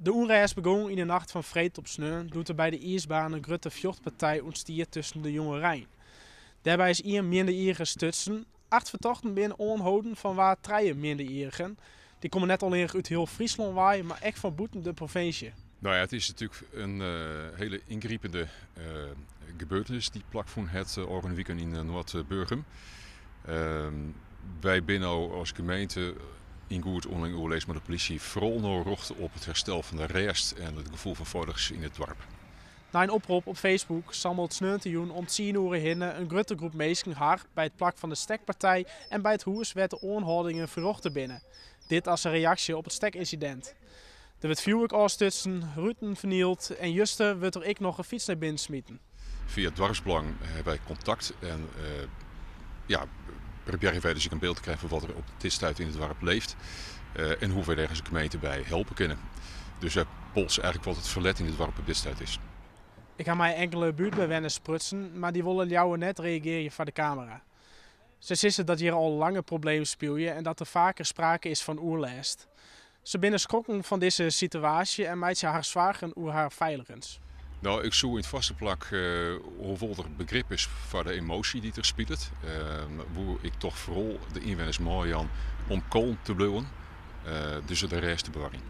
De ûnrêst begûn yn de nacht fan freed op sneon doe't der by de iisbaan in grutte fjochtpartij ûntstie tusken de jongerein. Dêrby is ien minderjierrige stutsen. Acht fertochten binne oanholden, fan wa trije minderjierrigen. Dy komme net allinnich út hiel Fryslân wei, mar ek fan bûten de provinsje. Nou ja, it is natuerlik in hiele yngripende gebeurtenis dy't plakfûn hat ôfrûne wiken yn Noardburgum. Wy binne no as gemeente yn goed ûnderling oerlis mei de polysje foaral no rjochte op it herstel fan de rêst en it gefoel fan feiligens yn it doarp. Nei in oprop op Facebook sammelt sneontejûn om tsien oere hinne in grutte groep minsken har by it plak fan de stekpartij en by it hûs wêr't de oanhâldingen ferrjochte binne. Dit as in reaksje op it stekynsidint. Der wurdt fjoerwurk ôfstutsen, ruten fernield en juster wurdt der ek noch in fyts nei binnen smiten. Fia it doarpsbelang hawwe wy kontakt en ja, probearje wy dus ek in byld te krijen fan wat der op dit stuit yn it doarp leeft en hoe't wy dêr as gemeente by helpe kinne. Dus wy polse eigentlik wat it ferlet yn it doarp op dit stuit is. Ik ha mei inkele buertbewenners sprutsen, mar dy wolle leaver net reagearje foar de kamera. Se sizze dat hjir al langer problemen spylje en dat der faker sprake is fan oerlêst. Se binne skrokken fan dizze situaasje en meitsje har soargen oer har feiligens. No, ik soe yn it foarste plak, hoewol't der begrip is foar de emoasje dy't der spilet, woe ik toch foaral de ynwenners meijaan om kalm te bliuwen, dus de rêst te bewarjen.